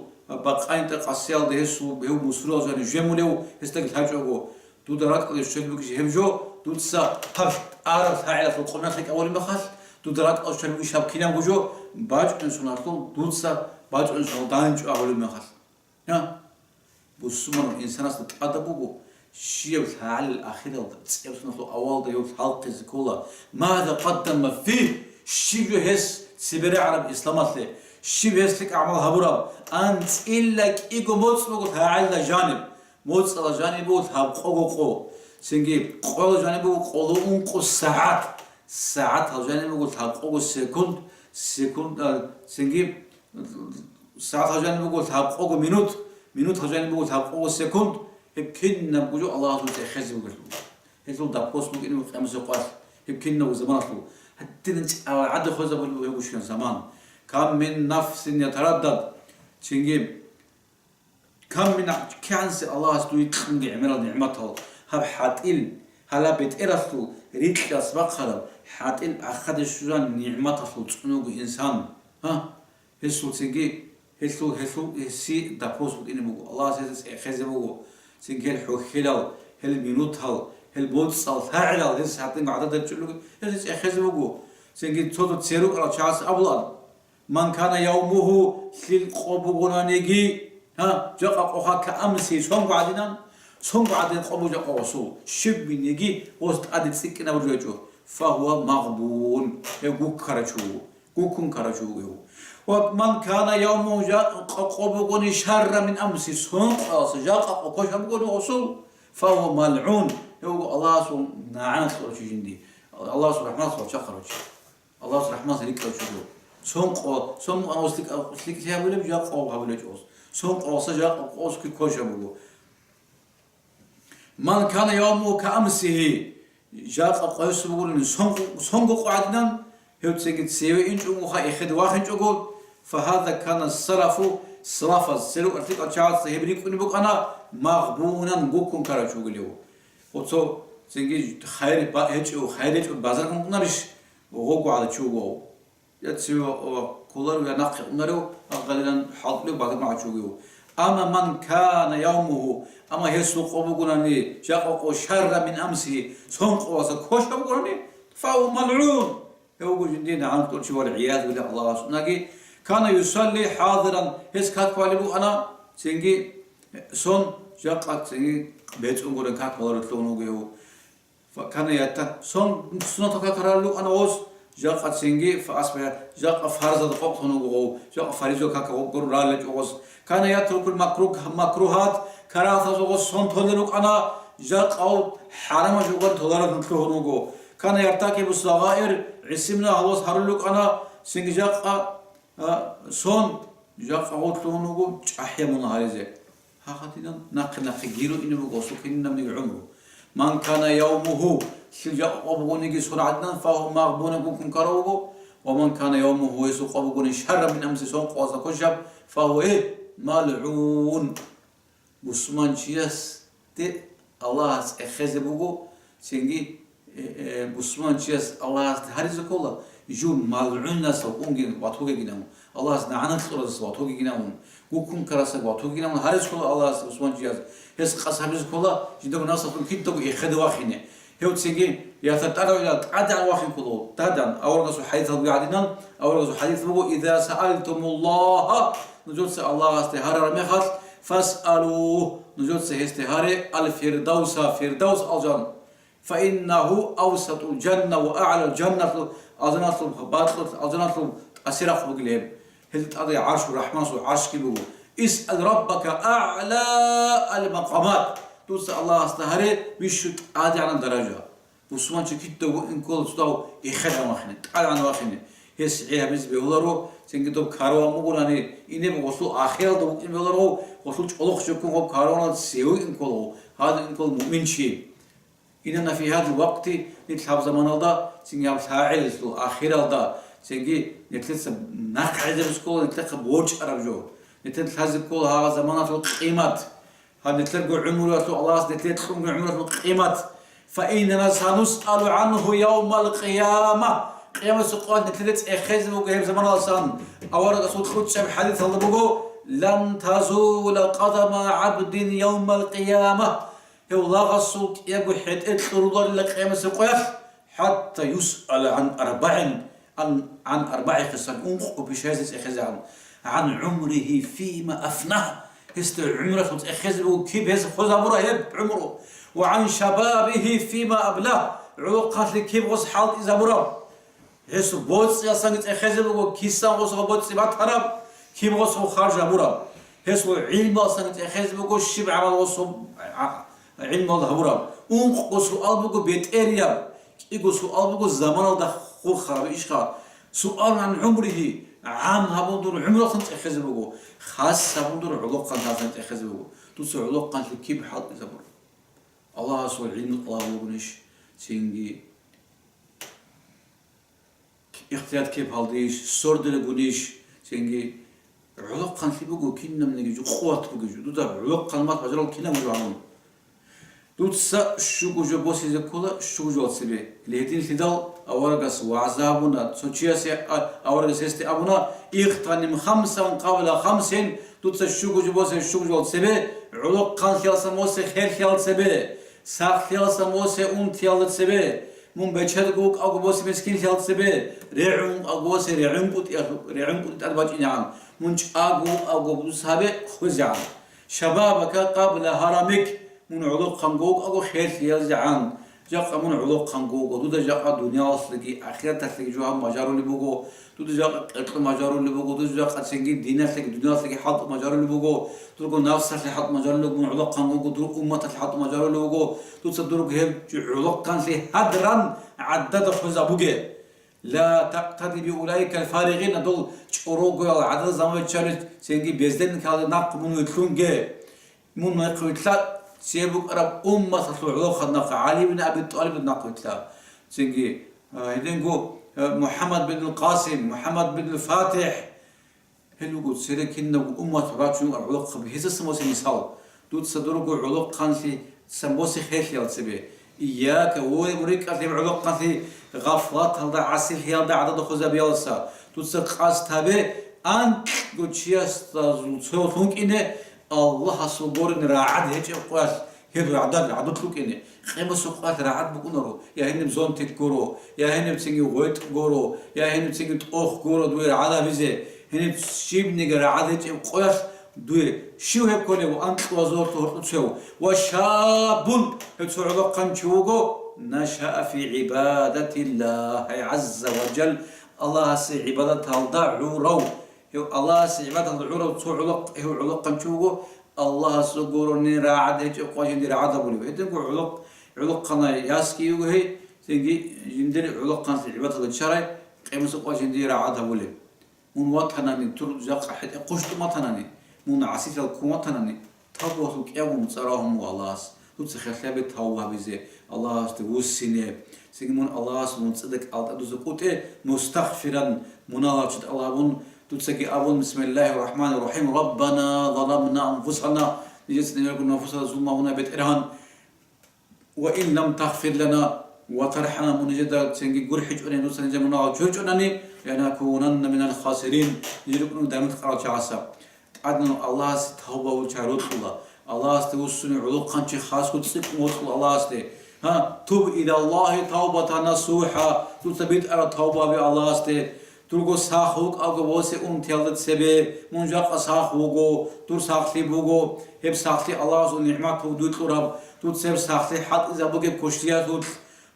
бакъанитӀа къасиялда гьесул гьев мусурал жани жемулев, гьесдаги лъачӀого. Дуда ракӀалде щвел бугищ гьеб жо, дуца гьаб тӀараб лъагӀелалъул къумехъе кӀавулеб мехалъ, дуда ракӀалде щвел бугищ гьаб кинабго жо, бачӀун суналъул дуца бачӀун сунал данчӀо абулеб мехалъ. Я, бусурманав инсанасда тӀадаб буго, щиб лъагӀалил ахиралда, цӀикӀкӀун суналъул авалалда гьев лъалхъизе ккола, мада къаддама фигь, щиб жо гьес цебе рагӀараб исламалъе, щиб гьес лъикӀ гӀамал гьабураб, анцӀила кӀиго моцӀ буго лъагӀалила жаниб. МоцӀала жаниб буго лъабкъого къо. Цинги къояла жаниб буго къоло ункъо сагӀат. СагӀатал жаниб буго лъабкъого секунд. Секунд, а, цинги сагӀатал жаниб буго лъабкъого минут. Минутал жаниб буго лъабкъого секунд. Гьеб кинабго жо Аллагьасул цӀехезе бугелъул. Гьелъул допрос букӀине буго къиямасеб къоялъ. Гьеб кинабго заманалъул. Гьадинан чӀа-, гӀаде хвезабулеб буго гьеб бищун заман. Кам мин нафсин ятараддад. Цинги Кам мин, кигӀанси Аллагьас дуе кьунги гӀемерал нигӀматал, гьаб хӀатӀил, гьала бетӀералъул рикьас бахъараб хӀатӀил ахаде щвезан нигӀматалъул цӀунуго инсан, гьа? Гьесул цинги, гьелъул, гьелъул гьесие допрос букӀине буго, Аллагьас гьесда цӀехезе буго, цинги гьел хӀухьелал, гьел минутал, гьел боцӀал, лъагӀелал гьес гьадинго гӀадада чӀолего, гьесда цӀехезе буго. Цинги цо-цо церукӀарал чагӀасе абулаан, Ман кана явмуху, лъил къо бугонаниги, гьа, жакъа къоха каамси, сонго гӀадинан, сонго гӀадин къо буго жакъа гъосул, щибниги гъос тӀаде цӀикӀкӀинабураб жо гьечӀо, фагьува магъбун, гьев гуккарав чи вуго, гуккун ккарав чи вуго гьев. Ва ман кана явмуху, жакъа къо бугони шарра мин амси, сон къоялъа жакъа къо квешаб бугони гъосул, фагьува малгӀун, гьев вуго Аллагьасул нагӀана кьурав чи жинди, Аллагьасул рахӀматалъ вачахъарав чи. Аллагьас рахӀмат рикӀкӀав чи вуго. Сон къо, сон муъан ос лъикӀ-, лъикӀлъи гьабулеб, жакъа къо гьабулев чӀос. Сон къоса жакъа къос квешаб буго. Ман кана явмуху каамсихи, жакъа къоса бугони сон, сонго къо гӀадинан, гьев цинги цеве инчӀого ха эхеде вахинчӀого, фагьаза кана салафу, салафаз, церукӀа лъикӀал чагӀаца гьеб рикӀкӀунеб букӀана, магъбунан, гуккун ккарав чи вугилев. Оцо цинги хайр ба-, гьечӀев, хайр гьечӀев базаргун унарищ? Гъого гӀадав чи вуго. Я цеве ва-, ва кколарев, я нахъе унарев, гьалдалилан хӀалтӀулев базаргун гӀадав чи вугев. Амма ман кана явмуху, амма гьесул къо бугонани, жакъа къо шарра мин амсихи, сон къоялъа квешаб бугонани, фагьува малгӀун. Гьев вуго жиндие нагӀана кьурав чи, валгӀиязу биллагь, Аллагьас унаги. Кана юсалли хӀазиран, гьес как балеб букӀана, цинги сон жакъа цинги бецӀунгурин как баларулъун вуго гьев. Фа кана ятта, сон суннатал как баларулъун вукӀана гъос, жакъа цинги фа асбагьа, жакъа фарзал къокълъун вуго гъов, жакъа фаризал как гъоб гур раллачӀо гъос. Кана ятрукул макрух-, макрухат, карагьатазул гъос сон толел рукӀана, жакъа гъов хӀарамал жугъан толаралъун лъугьун вуго. Кана яртакибу сагъаир, гӀисинаб гьалвас гьарулел рукӀана, цинги жакъа, а, сон, жакъа гъов лъугьун вуго чӀахӀияб мунагь гьаризе. Гьагъадинан нахъе-нахъе гиро ине буго гъосул кинабниги гӀумру. Ман кана явмуху, лъил жакъа къо бугониги сон гӀадинан, фагьува магъбунан, гуккун ккарав вуго, Ва ман кана явмуху, гьесул къо бугони, шарран мин амси, сон къоялъа квешаб, фагьува, э, малгӀун. Бусманчиясде Аллагьас цӀехезе буго, цинги, э, э, бусманчияс Аллагьасде гьаризе ккола, жив малгӀунасул унги ватугегинавун, Аллагьас нагӀана кьуразас ватугегинавун, гуккун карасаг ватугегинавун гьаризе ккола Аллагьас бусманчияс, гьес къасабизе ккола жиндаго нафсалъун кидаго эхеде вахине. Гьев цинги ятатӀарав ила тӀадегӀан вахин ккола, тӀадегӀан, аварагасул хӀадисалда гӀадинан, аварагасул хӀадис буго: «Иза саалтумуллагьа», нужеца Аллагьасде гьарараб мехалъ, «фасъалу», нужеца гьесде гьаре, «ал-фирдавса», фирдавс алжан, «фаиннагьу авсатул жанна ва агӀлал жанна», алжаналъул бакьулъ, алжаналъул тӀасирахъ бугилеб. Гьел тӀаде гӀаршу рахӀманасул гӀаршги буго. «Исъал раббака агӀла ал-макъамат», дуца Аллагьасда гьаре бищун тӀадегӀанаб даража. Бусманчи кидаго инкола цӀудав эхеде вахине, тӀадегӀан вахине. Гьес гӀи гьабизе бегьуларо, цинги доб караван бугони, инеб гъолъул ахиралда вукӀин бегьуларо, гъолъул чӀолохъ жоккун гъоб караваналда цеве инкола, гьадин инкола муъминчи. Инана фи гьадал вакъти, нилъ гьаб заманалда, цинги гьаб лъагӀелалъул ахиралда, цинги нилъеца нахъ гӀезабизе ккола нилъехъа борчӀараб жо. Нилъеда лъазе ккола гьаб заманалъул къимат. Гьаб нилъерго гӀумруялъул Аллагьас нилъее кьунго гӀумруялъул къимат. «Фаиннана санусъалу гӀангьу явмал къияма». Къиямасеб къоялъ нилъеда цӀехезе буго гьеб заманалдасан. Аварагасул кьучӀаб хӀадисалда буго: «Лан тазула къадама гӀабдин явмал къияма». Гьев лагъасул кӀиябго хӀетӀе кьуруларила къиямасеб къоялъ, «хӀатта юсъала гӀан арбагӀин», ан-, гӀан арбагӀи хисал, ункъо пишазе цӀехезегӀан, «гӀан гӀумригьи фима афнагь», гьесда гӀумралъул цӀехезе буго, киб гьес хвезабура гьеб гӀумру, «ва гӀан шабабигьи фима аблагь», гӀолохъанлъи киб гъос хӀалтӀизабураб. Гьесул боцӀиялсанги цӀехезе буго, кисан гъосул боцӀи батараб, киб гъосул харж гьабураб. Гьесул гӀилмуялсанги цӀехезе буго, щиб гӀамал гъосул гӀа-, гӀилмуялда гьабураб. Ункъго суал буго бетӀераб, кӀиго суал буго заманалда хурхараб ишха. «Суал гӀан гӀумригьи», гӀам гьабун дур гӀумруялсан цӀехезе буго, хас гьабун дур гӀолохъанлъи цӀехезе буго. Дуца гӀолохъанлъи киб хӀалтӀизабур? Аллагьасул гӀилму тӀалаб бугонищ, цинги ихтият ккеб гьалдейищ, сордилеб гунищ, цинги гӀолохъанлъи буго кинабниги жо, къуват бугеб жо. Дуда гӀолохъан мат бажарал кинаб жо гьабун? Дуца щуго жо босизе ккола, щуго жоялда цебе. Гьединлъидал аварагас вагӀза гьабуна, цо чиясе а-, аварагас гьесде абуна: «Ихтаним хамсан къабла хамсин», дуца щуго жо босе, щуго жоялда цебе, гӀолохъанлъиялдасан босе, херлъиялда цебе, сахлъиялдасан босе, унтиялда цебе. Мун бечедго вукӀаго босе мискинлъиялда цебе, регӀун вукӀаго босе, регӀун кӀутӀиялъу-, регӀун кӀутӀи тӀад бачӀинегӀан, мун чӀаго вукӀаго буса гьабе хвезегӀан. «Шабабака къабла гьарамик», мун гӀолохъанго вукӀаго херлъиялдегӀан. Жакъа мун гӀолохъанго вуго, дуда жакъа дуниялалъеги ахираталъеги жо гьабун бажарулеб буго. Дуда жакъа къеркьун бажарулеб буго, дуда жакъа цинги диналъеги, дуниялалъеги хӀалтӀун бажарулеб буго, дурго нафсалъе хӀалтӀун бажарулеб буго, мун гӀолохъанго вуго, дур умматалъе хӀалтӀун бажарулеб буго, дуца дурго гьеб гӀолохъанлъи гьадран гӀадада хвезабуге. «Ла такътади би улаикал фаригъина», дол чӀорогоял гӀадада заман биччалел цинги безденникалда нахъ мун вилълъунге. Мун нахъ вилълъа, цебе букӀараб умматалъул гӀолохъан нахъ, ГӀали ибн Аби ТӀалиб нахъ вилълъа. Цинги, а, гьединго, а, МухӀаммад бин Къасим, МухӀаммад бин ФатихӀ. Гьел руго цере кинабго уммат рачун гӀолохъаби. Гьезасан босе мисал. Дуца дурго гӀолохъанлъи сан босе херлъиялда цебе. Ийяка, ой, мун рикӀкӀалъе гӀолохъанлъи, гъафлаталда, гӀасилъиялда гӀадада хвезабиялдаса. Дуца къасд гьабе, анкьго чиясдазул цоялъ ункӀине, Аллагьасул гурони рагӀад гьечӀеб къоялъ, гьеб рагӀдал гӀадулъ вукӀине, къемасул къоялъ рагӀад букӀунаро, я гьениб зонтик гуро, я гьениб цинги гъветӀ гуро, я гьениб цинги тӀох гуро дуе рагӀад гьабизе, гьениб щибниги рагӀад гьечӀеб къоялъ дуе щив гьеб кколев, анкьго ва золъу гьоркьуцев? «Ва шаббун», гьев цо гӀолохъанчи вуго, «нашаа фи гӀибадатиллагьи гӀазза ва жал», Аллагьасе гӀибадаталда гӀурав. Гьев Аллагьасе гӀибадаталда гӀурав цо гӀолохъ-, гьев гӀолохъанчи вуго, Аллагьасул гурони рагӀад гьечӀеб къо жинди рагӀад гьабулев. Гьединго гӀолохъ-, гӀолохъанай ясги йиго гьей, цинги жиндир гӀолохъанлъи гӀибадаталда чарай, къемасеб къо жинди рагӀад гьабулеб. Мун ватанани, тур жакъа хӀетӀе хъущтӀун ватанани, мун гӀасилъал ккун ватанани, тавбуялъул кӀиябго муцӀа рагьун вуго Аллагьас. Дуца херлъабе тавба гьабизе, Аллагьасде вуссине. Цинги мун Аллагьас мун цӀидакӀ алтӀа дуца къутӀе, мустагъфиран, мунагьал чӀвазе тӀалабун, дуцаги абун: «Бисмиллагьир рахӀманир рахӀим. Раббана заламна анфусана». Нижеца нилъерго нафусалда зулму гьабуна, БетӀергьан. «Ва ин лам тагъфир лана ва тархӀамна», мун нижеда цинги гурхӀичӀони, дуца нижер мунагьал чурчӀонани, «ланакунанна минал хасирин», ниж рукӀуна дарман кьарал чагӀазда. ТӀадегӀан Аллагьасе тавба гьабулел чагӀи рокьула. Аллагьасде вуссунев гӀолохъанчи хасго цӀикӀкӀун вокьула Аллагьасде. Гьа, туб илаллагьи тавбатан насухӀа, дуца битӀараб тавба гьабе Аллагьасде. Дурго сах вукӀаго босе унтиялда цебе, мун жакъа сах вуго, дур сахлъи буго, гьеб сахлъи Аллагьасул нигӀмат буго дуе кьураб, дуца гьеб сахлъи хӀалтӀизабуге квешлъиялъулъ,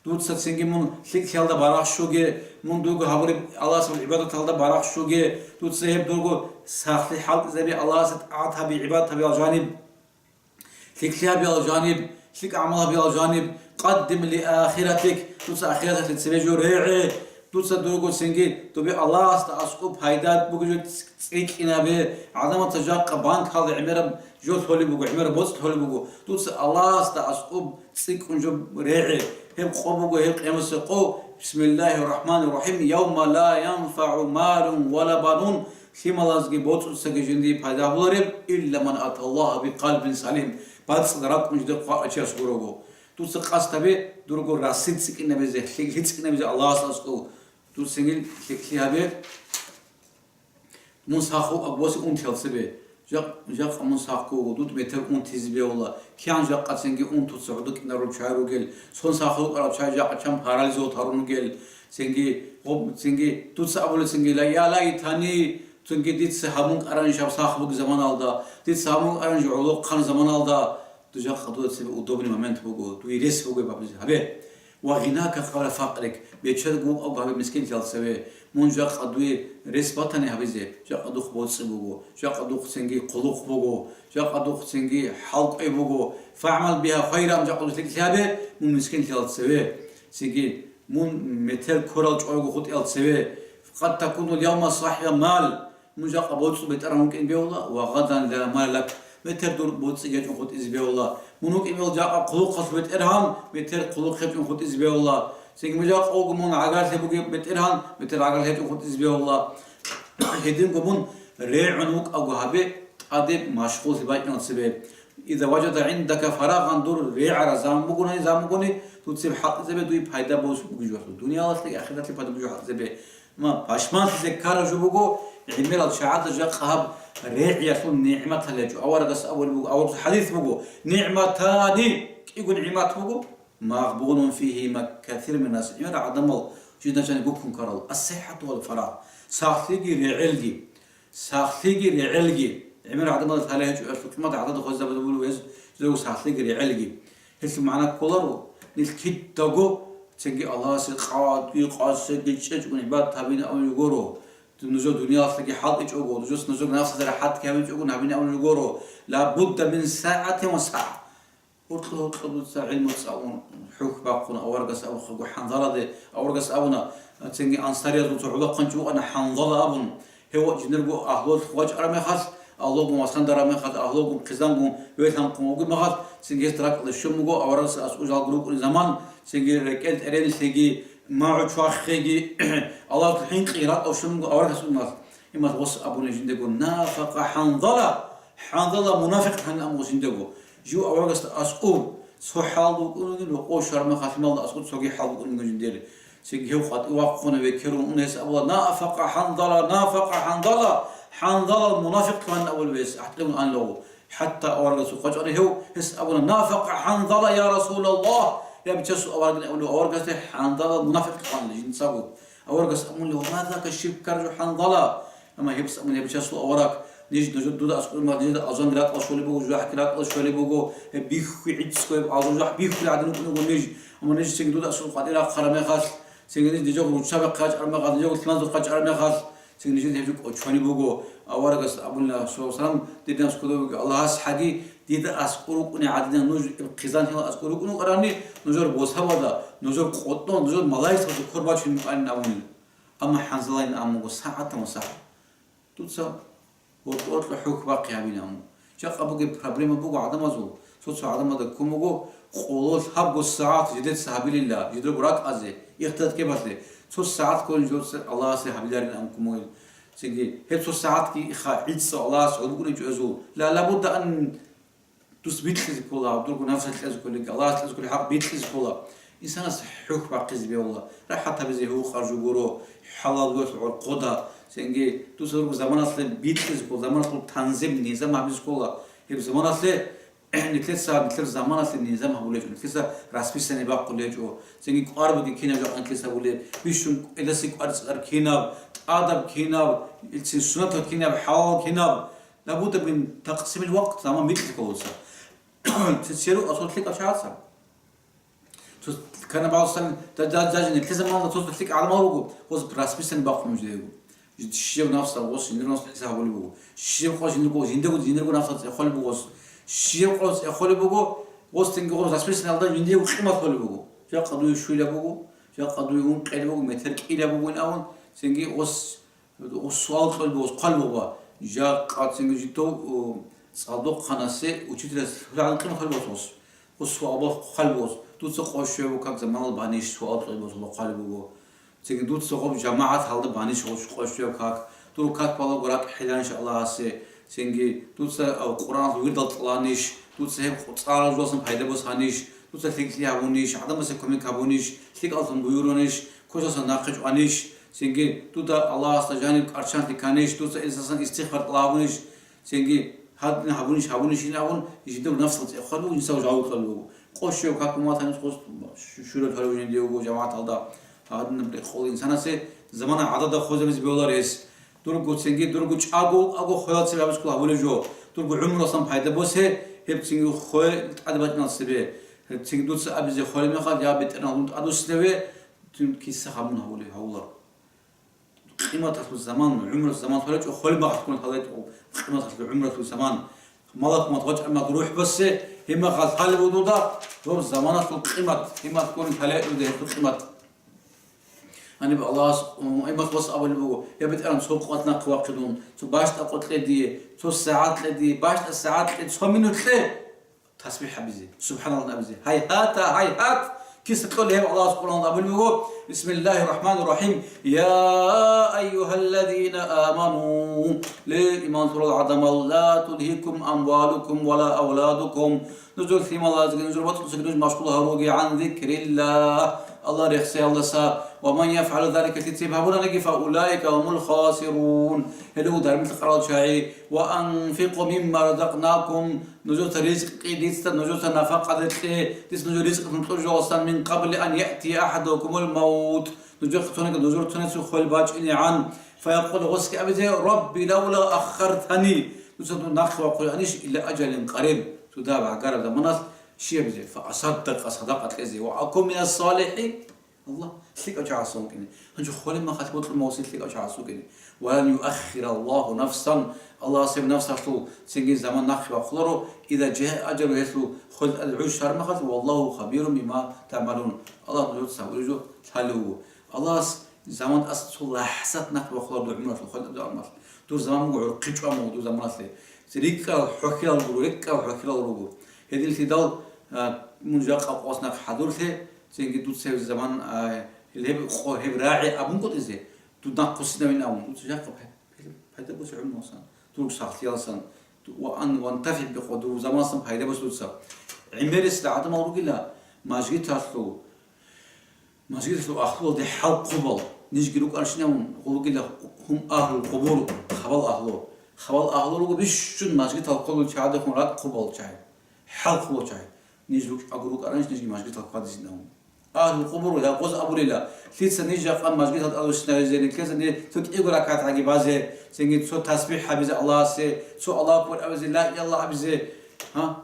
дуца цинги мун лъикӀлъиялда барахщуге, мун дурго гьабуреб Аллагьасул гӀибадаталда барахщуге, дуца гьеб дурго сахлъи хӀалтӀизабе Аллагьасе тӀагӀат гьаби, гӀибадат гьабиялъ жаниб. ЛъикӀлъи гьабиялъ жаниб, лъикӀ гӀамал гьабиялъ жаниб, къаддим ли ахиратик, дуца ахираталъе цебе жо регӀе, дуца дурго цинги добе Аллагьасда аскӀоб пайда бугеб жо цӀикӀкӀинабе, гӀадамазда жакъа банкалда гӀемераб жо лъолеб буго, гӀемераб боцӀи лъолеб буго, дуца Аллагьасда аскӀоб цӀикӀкӀун жо регӀе, гьеб къо буго, гьеб къиямасеб къо, бисмиллагьир рахӀманир рахӀим, явма ла янфагӀу малун ва ла банун, лъималазги боцӀуцаги жиндие пайда гьабулареб, илла ман аталлагьа бикъалбин салим, бацӀцӀад ракӀ жиндир хъварав чияс гурого. Дуца къасд гьабе, дурго расид цӀикӀкӀинабизе, лъикӀлъи цӀикӀкӀинабизе Аллагьас аскӀов. Дуцаги лъикӀлъи гьабе, мун сах вукӀаго босе унтиялъ цебе. Жакъ-, жакъа мун сахго вуго, дуца метер унтизе бегьула. КигӀан жакъа цинги унтуца гӀодор кӀинарал чагӀи ругел, сон сах вукӀарал чагӀи жакъа чан парализовать гьарун ругел, цинги, гъоб-, цинги дуца абулеб цинги: «Ла, я лайтани, цинги дица гьабун кӀаранищ гьаб сах бугеб заманалда, дица гьабун кӀаранищ гӀолохъанаб заманалда». Дуда жакъа дуда цебе удобный момент буго, дуе рес буго гьабизе гьабе. «Ва гъинака къабла факърик», бечедго вукӀаго гьабе мискинлъиялъ цеве. Мун жакъа дуе рес батани гьабизе, жакъа духъ боцӀи буго, жакъа духъ цинги хъулухъ буго, жакъа духъ цинги хӀалкӀвей буго. «ФагӀмал бигьа хайран», жакъа духъ лъикӀлъи гьабе мун мискинлъиялъ цеве. Цинги мун метер ккурал чӀвайго хутӀиялъ цеве. «Къад такунул явма сахӀиба мал», мун жакъа боцӀцӀул бетӀергьан вукӀин бегьула, «ва гъадан ла мала лак», метер дур боцӀцӀиги гьечӀун хутӀизе бегьула. Мун вукӀин бегьула жакъа хъулухъалъул бетӀергьан, метер хъулухъ гьечӀун хутӀизе бегьула. Цинги мун жакъа вуго мун гӀагарлъи бугеб бетӀергьан, метер гӀагарлъи гьечӀун хутӀизе бегьула. Гьединго мун регӀун вукӀаго гьабе, тӀаде машгъуллъи бачӀиналъ цебе. «Иза важада гӀиндака фарагъан», дур регӀараб заман бугони, заман бугони, дуца гьеб хӀалтӀизабе, дуе пайда босун бугеб жо. Дуниялалъеги ахираталъеги пайда бугеб жо хӀалтӀизабе. Ма пашманлъизе ккараб жо буго, гӀемерал чагӀазда жакъа гьаб регӀиялъул нигӀматал гьечӀо. Аварагас абулеб буго, аварагас хӀадис буго: «НигӀматани», кӀиго нигӀмат буго, «магъбунун фигьима касирун минан нас», гӀемерал гӀадамал жинда жаниб гуккун ккарал: «Ас-сихӀату вал фарагъ», сахлъиги регӀелги. Сахлъиги регӀелги. ГӀемер гӀадамазда лъалеб гьечӀо, гьелъул къимат гӀадада хвезабулев гьез, жидерго сахлъиги регӀелги. Гьелъул магӀна кколаро, нилъ кидаго цинги Аллагьасе къади-къаси гьечӀого гӀибадат гьабине абулеб бугоро. Нужер дуниялалъеги хӀалтӀичӀого, нужеца нужер нафсалда рахӀатги гьабичӀого гьабине абулеб бугоро. Ла будда мин сагӀатин ва сагӀа. Гьоркьо-гьоркьо дуца гӀилму цӀалун, хӀухь бахъун аварагас абухъего ХӀанзаладе, аварагас абуна, цинги ансариязул цо гӀолохъанчи вукӀана ХӀанзала абун. Гьев жиндирго агьлуялъухъ вачӀараб мехалъ, агьлугун васандараб мехалъ, агьлугун хъизангун велъанхъун вугеб мехалъ, цинги гьес ракӀалде щун буго, аварагас аскӀоб жал рукӀунеб заман, цинги рекӀел тӀеренлъиги, магӀу чвахиги, Аллагьасул хӀинкъиги ракӀалде щун буго аварагас уналъ. Имал гъос абуна жиндего: «Нафакъа ХӀанзала». ХӀанзала мунафикъ гьанна амгъо жиндего. Жив аварагасда аскӀуб цо хӀал букӀун бугин, рокъов щвараб мехалъ лъималда аскӀуб цоги хӀал букӀун бугин жиндир. Цинги гьев къватӀив вахъуна, векерун уна гьес абула: «Нафакъа ХӀанзала, нафакъа ХӀанзала, ХӀанзала мунафикъ гьанна», абулеб гьес, ахӀдегун анлугъу. ХӀатта аварагасухъ вачӀана гьев, гьес абуна: «Нафакъа ХӀанзала, я Расулаллагь!» Я Бичасул аварагин абулев аварагасде: «ХӀанзала мунафикъ гьанна жинцаго». Аварагас абуна: «Ва ма зака ширк каржу ХӀанзала». Амма гьеб самун гьеб часул авараг, ниж нужер дуда аскӀур мал, нижеда азанги ракӀалде щолеб буго, жужахӀги ракӀалде щолеб буго, гьеб бихьи гӀицӀго гьеб азан жужахӀ бихьулеб гӀадин вукӀун вуго ниж. Амма ниж цинги дуда аскӀур къватӀир рахъараб мехалъ, цинги ниж нижего руччаби хъачӀараб мехалъ, нижего лъималазул хъачӀараб мехалъ, цинги нижеда гьеб жо кӀочонеб буго. Аварагас абуна, саллаллагьу гӀалайгьи ва саллам, дидинас кодобги Аллагьас хӀаги, дида аскӀур рукӀуней гӀадинан нуж, хъизан лъимал аскӀур рукӀун вукӀаранни, нужер босабада, нужер къотӀнон, нужер малаикзабазда ккор бачунеб букӀанин абуна. Амма ХӀанзалайин абун буго: «СагӀатан ва сагӀа». Дуца гьоркьо-гьоркьо хӀухь бахъи гьабилан. Жакъа бугеб проблема буго гӀадамазул. Цо-цо гӀадамазда ккун буго, къоло лъабго сагӀат жидеца гьабилила, жидерго ракӀазе, ихтилат ккебалъе, цо сагӀат кколин жо Аллагьасе гьабиларин абун ккун бугел. Цинги гьеб цо сагӀатги иха гӀицӀго Аллагьас гӀоло букӀунеб чӀезул. Ла, лабудда ан дус бикьизе ккола, дурго нафсалъ кьезе кколеги, Аллагьас кьезе кколей хӀакъ бикьизе ккола. Инсанас хӀухь бахъизе бегьула, рахӀат гьабизе гьукъа жугуро, хӀалал гьуялъ гӀорхъода. Цинги дуца дурго заманалъе бикьизе ккола, заманалъул танзим, низам гьабизе ккола. Гьеб заманалъе нилъеца, нилъер заманалъе низам гьабулечӀо, нилъеца расписание бахъулечӀо. Цинги кӀвар буги кинаб жакъа нилъеца гьабулеб, бищун кӀведасе кӀвар цӀикӀкӀар кинаб, тӀадаб кинаб, илцин суннатал кинаб, хӀалал кинаб. Лабудда мин такъсимил вакт, заман бикьизе кколуца. Церу асур лъикӀав чагӀаца. Цо кана бал сани, да, да, даже нилъеца малда цо лъикӀ гӀаламал руго, гъоз расписание бахъун нуж дего. Щиб нафсал гъос жиндир нафс хӀисаб гьабулеб буго. Щиб къо жиндирго, жиндирго, жиндирго нафсал цӀехолеб буго гъос. Щиб къо цӀехолеб буго, гъос тенги гъос расписаниялда жиндирго къимат холеб буго. Жакъа дуе щуйла буго, жакъа дуе ункъела буго, метер кӀила буго ин абун, тенги гъос Гъос суал кьолеб бугос хъвалеб бугоба. Жакъа цинги жидов, о, цӀалдохъанасе учителас хӀурагӀан къимат хъвалеб бугос. Гъос суал хъвалеб бугос. Дуца къо щвеб как заманал баниш суал кьолеб бугос хъвалеб буго. Цинги дуца гъоб жамагӀат гьалда баниш гъос къо щвеб как. Дур как балаго ракӀ хӀиланиш Аллагьасе. Цинги дуца, а, Къуръаналъул вирдал кьаниш. Дуца гьеб цӀарал жуасан пайда босаниш. Дуца лъикӀлъи гьабунищ, гӀадамасе кумек гьабунищ, лъикӀаллъун буюронищ, квешалъа нахъе чӀванищ, цинги дуда Аллагьасда жаниб кӀарчанлъи кканищ, дуца Инсасан истигъфар тӀалабунищ, цинги гьадин гьабунищ, гьабунищ ин абун, жидер нафсал цӀехолеб буго, жинсав жаваб кьолеб буго. Къо щвев как уматанис къос щураб гьарав жиндиего жамагӀаталда, гьадинаб рекъол инсанасе замана гӀадада хвезабизе бегьуларес. Дурго цинги, дурго чӀаго, аго хвелал цебе гьабизе ккола гьабулеб жо. Дурго гӀумруялсан пайда босе, гьеб цинги хвел тӀаде бачӀунал цебе. Гьеб цинги дуца абизе хвалеб мехалъ, я БетӀергьан, дун тӀадвуссинаве, дун киса гьабун гьабулеб гьавулар. Къиматалъул заман, гӀумруялъ заман лъалечӀо, хвалеб мехалъ ккун лъалечӀо, къиматалъул гӀумруялъул заман. Малакумат вачӀармад рухӀ басе, гьеб мехалъ лъалеб буго дуда, доб заманалъул къимат, гьеб мехалъ ккун лъалечӀо гьеб къимат. Гьаниб Аллагьас, м, имахлас абулеб буго: «Я БетӀергьан, цо къват нахъе вахъе дун, цо бащдаб къо кье дие, цо сагӀат кье дие, бащдаб сагӀат кье, цо минут кье». Тасбихь гьабизе, субхӀаналлагь абизе. Гьайгьата, гьайгьат! Киса кьолеб гьеб? Аллагьас Къуръаналда абулеб буго: «Бисмиллагьир рахӀманир рахӀим. Я айюгьаллазина аману». Ле, иман лъурал гӀадамал, «ла тулгьикум амвалукум ва ла авладукум». Нужер лъималазги, нужер вацӀцӀалъги нуж машгъул гьаруге гӀан зикрилла, Аллагь рехсеялдаса, ва ман яфгӀал залика, лъицеб гьабунаниги, фа улаика гьумул хасирун, гьел руго дармил къарал чагӀи, ва анфикъу мимма разакънакум, нужеца ризкъи дица, нужеца нафакъа кье, дица нужер ризкъ кьун кьуржугьасан, мин къабли ан яътия ахӀадакумул мавт, нужехъе цониги нужер цонецин хвел бачӀинегӀан, фаякъул, гъосги абизе, Рабби, лавла аххартани, дуца дун нахъе вахъулаанищ, ила ажалин къариб, цо дагьаб гӀагараб заманалъ, щиб абизе, фа асаддакъа, садакъа кьезе, ва акун минас салихӀин, Аллагь, лъикӀав чагӀасул вукӀине. Гьанже хвалеб мехалъ бокьун буго гьесие лъикӀав чагӀасул вукӀине. Ва лан юаххираллагьу нафсан, Аллагьас гьеб нафсалъул цинги заман нахъе вахъуларо, иза жаа ажалу, гьелъул хвел тӀаде гӀуж щвараб мехалъ, валлагьу хабирун бима тагӀмалун. Аллагь нужеца гьабураб жо лъалев вуго. Аллагьас заман тӀаса цо лахӀзат нахъе вахъуларо дур гӀумралъул хвел тӀаде аммалъ. Дур заман буго гӀурхъи чӀван буго дур заманалъе. РикӀкӀал хӀухьилал гуро, рикӀкӀал хӀухьилал руго. Гьединлъидал, а, мун жакъа къос нахъ хӀадурлъе, цинги дуца гьеб заман, а, гьеб къо-, гьеб рагӀи абун къотӀизе, дуда нахъ хъусинавин абун, дуца жакъа пай-, пай-, пайда босе гӀумруялсан, дур сахлъиялсан, ду-, ва ан-, вантафигӀ бикъо, дур заманалсан пайда босе дуца. ГӀемерисел гӀадамал ругила, мажгиталъул, мажгиталъул ахлуялде хӀалхъубал, нижги рукӀанщинабун гъулгила, гьум агьлул къубур, хабал агьлу. Хабал агьлу руго бищун мажгитал кколел чагӀадехун ракӀ хъубал чагӀи, хӀалхъубал чагӀи. Ниж рукӀ-, агу рукӀаранищ нижги мажгитал ккадизинабун. Агьлул къубур, я гъоз абулила, лъица ниж жакъа мажгитал тӀадвуссинаризе, нилъеца ниж цо кӀиго ракагӀат гӀаги базе, цинги цо тасбихӀ гьабизе Аллагьасе, цо Аллагьу акбар абизе, ла илагьа илаллагь абизе. Гьа?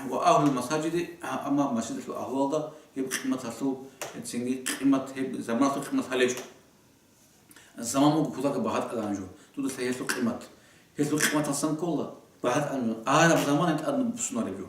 Ва агьлул масаджиди, а, амма масжидалъул агьлуялда гьеб къиматалъул, цинги къимат, гьеб заманалъул къимат гьалечӀо. Заман буго кутакаб багьа тӀадан жо. Дуда лъай гьелъул къимат. Гьелъул къиматалсан ккола, багьа тӀадан жо. Араб заман тӀадан буссунареб жо.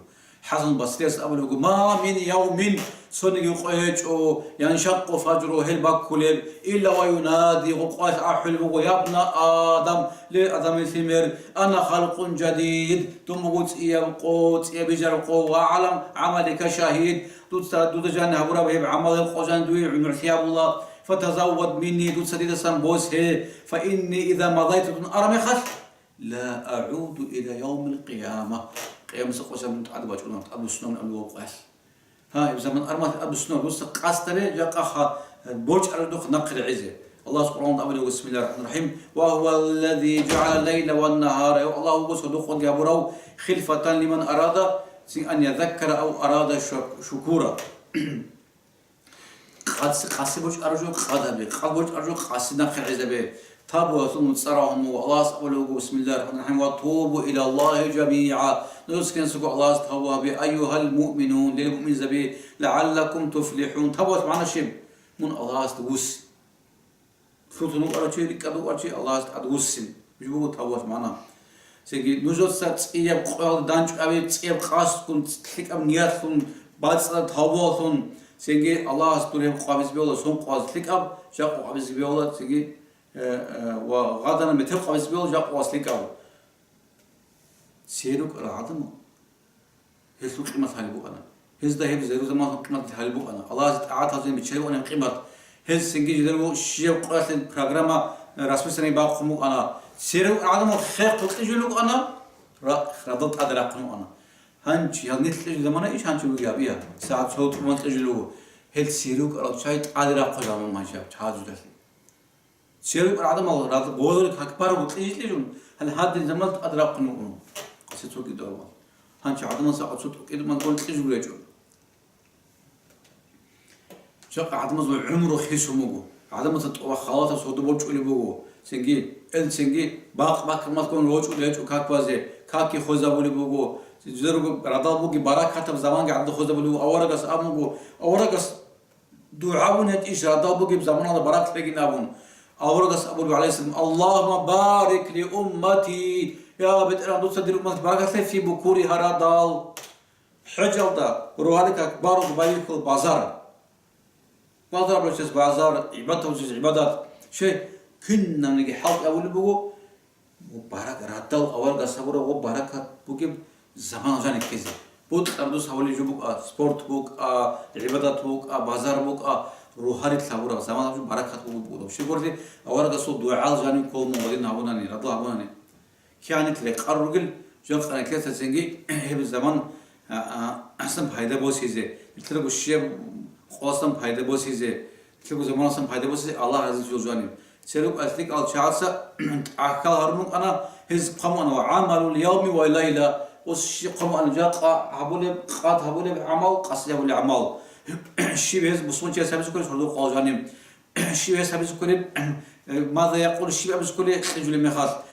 ХӀасан Басрияс абулеб буго: «Ма мин явмин», Цониги къо гьечӀо, яншакъу фажру, гьел баккулеб, илла ва юнади, гъукъалъ ахӀулеб буго: «Ябна Адам, ле Адамил лъимер, ана халкъун жадид, дун буго цӀияб къо, цӀияб бижараб къо, ва гӀала гӀамалика шагьид, дуца, дуда жаниб гьабураб гьеб гӀамал гьеб къо жаниб дуе нугӀлъи гьабула, фатазаввад минни, дуца дидасан боссе, фа инни иза мадайту, дун араб мехалъ, ла агӀуду иля явмил къияма, къиямасеб къоялъ дун тӀаде бачӀунеб, тӀаде буссунеб абулеб къоялъ». Гьа, гьеб заман армат абуснав дуца къасдаре жакъа ха-, борчӀараб духъ нахъе регӀизе. Аллагьас Къуръанда абулеб: «Бисмиллагьир рахӀманир рахӀим. Ва гьува ллази жагӀала лайла ва ннагьара». Гьев Аллагь вуго цадухъги гьабурав, хилфатан лиман арада, цин ан язаккара ав арада ша-, шукура. Къаси, къаси борчӀараб жо къад гьабе, къад борчӀараб жо къаси нахъе регӀизабе. Тавбу гьабун цӀар гьабун, Аллагьас абулеб буго: «Бисмиллагьир рахӀманир рахӀим. Ва тубу иля Ллагьи жамигӀа». Нужецаго Аллагьас тавбу гьабе, айюгьал муъминун, ле муъминзаби, лагӀаллакум туфлихӀун. Тавбуялъ магӀна щиб? Мун Аллагьасда вуссин. Лъутун вукӀарав чи, рикӀкӀад вукӀарав чи Аллагьасда тӀад вуссин. Жо буго тавбуялъ магӀна. Цинги нужеца цӀияб къоялда данчӀваби, цӀияб къасдгун, лъикӀаб ниятлъун, бацӀцӀадаб тавбуялъун, цинги Аллагьас дур гьеб къвабизе бегьула, сон къваз лъикӀаб, жакъа къвабизе бегьула, цинги Э, э, ва гъадана метер къвабизе бегьула жакъа къвас лъикӀав. Цере рукӀарал гӀадамал гьелъул къимат гьалеб букӀана. Гьезда гьеб зеру заман къимат гьалеб букӀана. Аллагьасе тӀагӀат гьабизе биччаре букӀана гьеб къимат. Гьез цинги жидер щибаб къоялъе программа, э, расписание бахъун букӀана. Цере рукӀарал гӀадамал хехго кьижул рукӀана, ра-, радал тӀаде рахъун букӀана. Гьанчи, гьал нилъ кьижул замана иш гьанчи бугеб, гьаб, я, сагӀат цо тӀубан кьижул руго. Гьел цере рукӀарал чагӀи тӀаде рахъун заман гьанчи гьаб, чагӀазулъалъе. Церукъ гӀадамал рад-, гъолоре как бараб кьижлъижун, гьале гьадин заман тӀад рахъун вукӀун. Къасе цо кӀида авал. Гьанчи гӀадамал сакъа цо кӀида ман гъол кьижул речӀо. Жакъа гӀадамазул гӀумру хисун буго. ГӀадамазда тӀоба халатаб сордо борчӀулеб буго. Цинги, эл цинги, бакъ-бакъ махкун рочӀулел гьечӀо как базе, какги хвезабулеб буго. Жидер руго радал буги баракатаб заманги гӀадда хвезабулеб буго. Аварагас абун буго, аварагас дугӀа гьабун гьечӀищ радал бугеб заманалда баракат бегин абун. Аварагас абулеб, гӀалайгьиссалам: «Аллагьумма барик ли уммати». Я БетӀергьан, дуца дир умматалъе баракат лъе фи букуриха радал. ХӀежалда, рогьалил как баруго байбихьула базар. Базар бачес базар, гӀибадат бачес гӀибадат. Щай, кинабниги хӀалтӀи абулеб буго, Ва барак-, радал аварагас гьабураб ва баракат бугеб замана жаниб ккезе. БутӀа дус гьавали жо букӀа, спорт букӀа, гӀибадат букӀа, базар букӀа, рогьалил гьабураб замана жо баракат бугеб бугеб. Щиб гурелъул аварагасул дугӀал жаниб ккола мун гъадин гьабунани, радал гьабунани. КигӀан нилъ рекъарал ругел, жакъа нилъеца цинги гьеб заман, а, а, гьасан пайда босизе. Нилъерго щиб къоялъ пайда босизе. Лъугьа заманалъан пайда босизе Аллагь разилъул жаниб. Церукъ асликъал чагӀаца тӀахьал гьарун рукӀана, гьез хъван вукӀана: «Ва гӀамалул явми ва лайла». Ус щи хъван вукӀана: жакъа гьабулеб, къад гьабулеб гӀамал, къаси гьабулеб гӀамал. Щиб гьез бусурманчияс гьабизе кколеб сордо къоялъ жаниб. Щиб гьез гьабизе кколеб, э, маза якъул, щиб гьабизе кколеб кьижулеб мехалъ.